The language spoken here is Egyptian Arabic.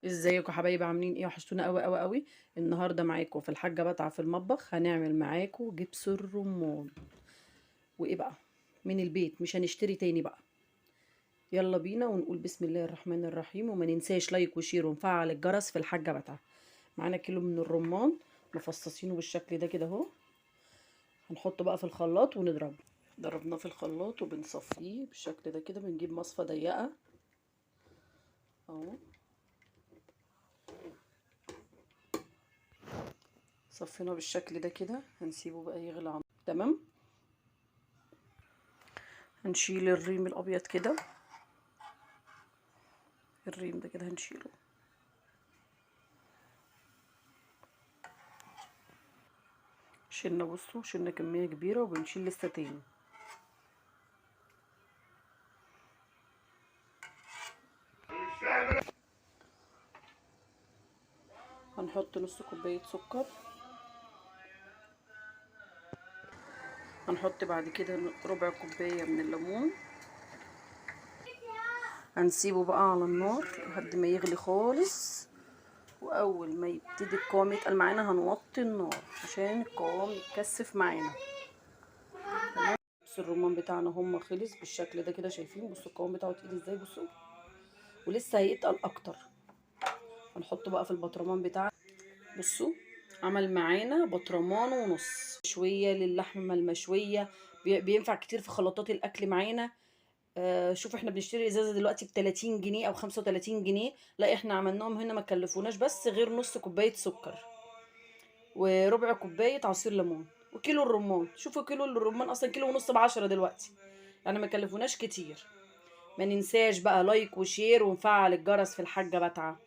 ازيكم يا حبايبي؟ عاملين ايه؟ وحشتونا قوي قوي قوي. النهارده معاكم في الحاجة بتعه في المطبخ. هنعمل معاكم جبس الرمان. وايه بقى من البيت، مش هنشتري تاني بقى. يلا بينا ونقول بسم الله الرحمن الرحيم، وما ننساش like و share ونفعل الجرس في الحاجة بتعه. معانا كيلو من الرمان مفصصينه بالشكل ده كده اهو. هنحطه بقى في الخلاط ونضربه. ضربناه في الخلاط وبنصفيه بالشكل ده كده. بنجيب مصفى ضيقه اهو، صفيناه بالشكل ده كده. هنسيبه بقى يغلى. تمام. هنشيل الريم الابيض كده، الريم ده كده هنشيله. شلنا، بصوا شلنا كمية كبيرة وبنشيل لسه تاني. هنحط نص كوباية سكر. هنحط بعد كده ربع كوباية من الليمون. هنسيبه بقى على النار لحد ما يغلي خالص، واول ما يبتدي القوام يتقل معانا هنوطي النار عشان القوام يتكثف معانا. تمام. بصوا الرمان بتاعنا هم خلص بالشكل ده كده، شايفين؟ بصوا القوام بتاعه تقيل ازاي، بصوا، ولسه هيتقل اكتر. هنحطه بقى في البطرمان بتاعنا. بصوا عمل معانا بطرمان ونص. شوية للحمه المشويه، بينفع كتير في خلطات الاكل معانا. شوف احنا بنشتري ازازة دلوقتي ب 30 جنيه او 35 جنيه، لا احنا عملناهم هنا ما كلفوناش بس غير نص كوباية سكر وربع كوباية عصير ليمون وكيلو الرمان. شوفوا كيلو الرمان اصلا كيلو ونص ب10 دلوقتي، يعني ما كلفوناش كتير. ما ننساش بقى like و share ونفعل الجرس في الحاجة بتعه.